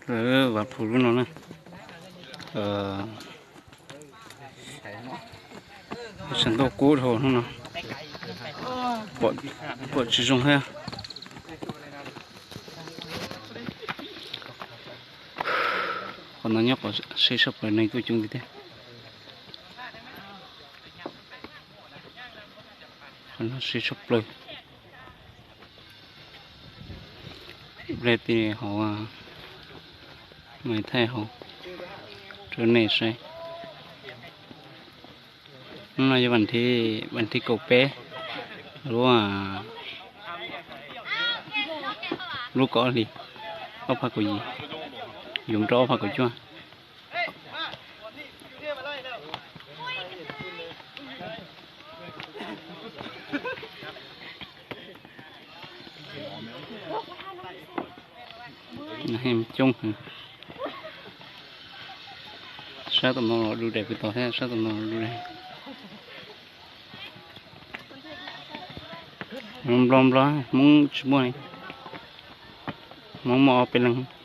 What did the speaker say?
Lawv vam phum lub no na. Tshav ntuj kub dhau hnub no, pom tsis zoo thiab. Qhov no nyob qhov seb tshaj plaws neeg kuj coob tiag tiag. Qhov no seb tshaj plaws. Ple ti hauv, mas thaij hauv rau nej saib. Hnub no yog vas thib kaum peb, lub, lub kaum ob hlis, ob phav kaum yim, yuav rau ob phav kaum cuaj. Coob heev. Sab tom no los du daim pw tod thiab, sab tom no los du daim. Nplog nplog, Hmoob tsis muaj li. Hmoob muaj ob peb leeg.